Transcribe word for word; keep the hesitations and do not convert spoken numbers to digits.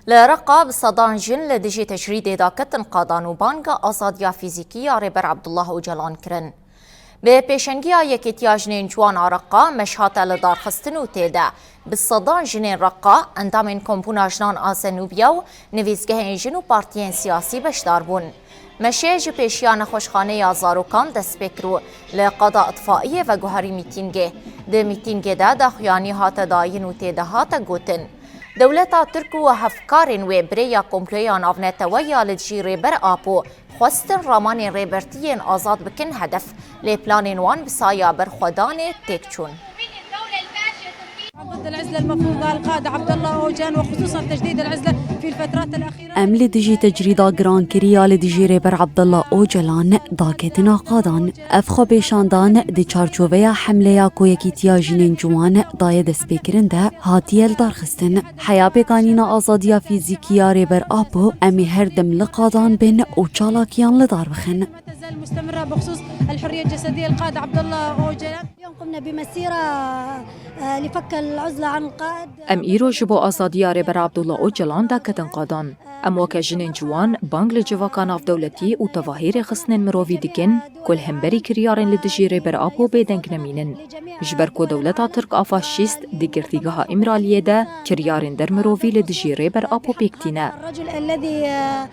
Li Reqa bi sedan jin li dijî tecrîdê daketin qadan û banga azadiya fîzîkî ya Rêber Abdullah Ocalan kirin. Bi pêşengiya Yekîtiya Jinên Ciwan a Reqa meş hate lidarxistin û tê de bi sedan jinên Reqa, endamên Kombûna Jinan a Zenûbiye û nivîsgehên jin û partiyên siyasî beşdar bûn. Meşê ji pêşiya nexweşxaneya zarokan dest pê kir û li qada îtfaiyê veguherî mîtîngê. Di mîtîngê de daxuyanî hate dayîn û tê de hate gotin, Dewleta Tirk û hevkarên wê bi rêya komploya navnetewe ya li dijî Rêber Apo xwestin ramanên Rêbertiyên azad bikin hedef, lê planên wan bi saya berxwedanê têk çûn. ضد العزلة المفروضة على القائد عبد الله أوجان، وخصوصًا تجديد العزلة في الفترات الأخيرة. Em li dijî tecrîda girankirî ya li dijî Rêber Abdullah Ocalan daketina qadan. Ev xwepêşandan di çarçoveya hemleya ku Yekîtiya Jinên Ciwan daye destpêkirin de hatiye lidarxistin. Heya pêkanîna azadiya fîzîkî ya Rêber Apo, em ê her dem li qadan bin û çalakiyan li dar bixin. ما تزال مستمرة بخصوص الحرية الجسدية للقائد عبد الله أوجان. اليوم قمنا بمسيرة، آه، لفك العزلة عن القائد. Em îro ji bo azadiya Rêber Abdullah Ocalan daketin qadan. Em weke jinên ciwan bang li civaka navdewletî û tevahî rêxistinên mirovî dikin ku li hemberî kiryarên li dijî Rêber Apo bêdeng nemînin. Ji ber ku dewleta Tirk a faşîst di girtîgeha Îmraliyê de kiryarên dermirovî li dijî Rêber Apo pêk tîne. الرجل الذي، آه،